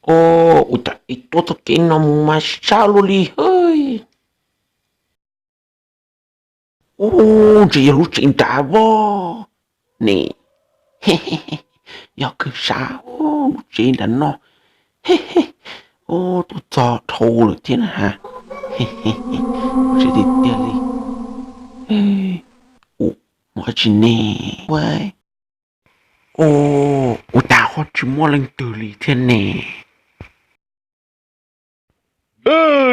Ua cas ib tuaj txoj kev no mus mas sab luaj li hwb. Ub, ntshe yog lub tsev nrad voj ne. Yog kawg sab lub tsev nrad no. Ub, tuaj txog dhau lawm thiab na. Ub, tsev tiag tiag li. Ub, muaj dab tsi ne? Ua, ua cas ho tsis muaj leej twg li thiab ne?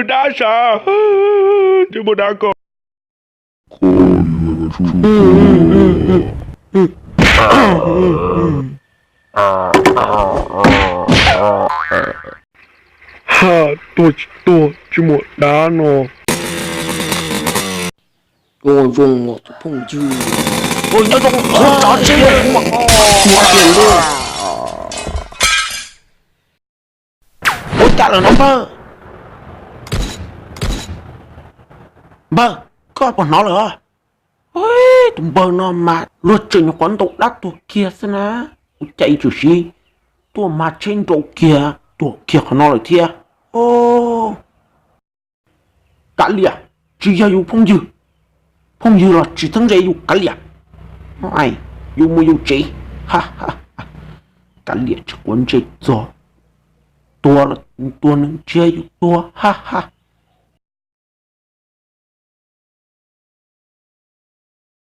Dab sav, tsis muaj dab ko. Ha, tuag tsis tuag tsis muaj dab no. Ua zoo os tus phooj ywg. Ua nyob zoo, tsov tseg, ua tiag ntuj. Ua cas lawm no npawg? Npawg, koj puas hnov lawm os? Tus npawg no mas luag tseem nyuam qhuav ntaus dab tuag kiag xwb na. Ua cas ib tshwm sim tuaj mas tsheb nrau kiag tuag kiag qhov no lawm thiab. Kav liam, tsis yog yus phooj ywg. Phooj ywg los tsis txheeb ze yus kav liam. Yus mus yus tsev. Kav liam tsis quav ntsej txog. Tuag los tuag, nws nrhiav yus tuag, ha ha.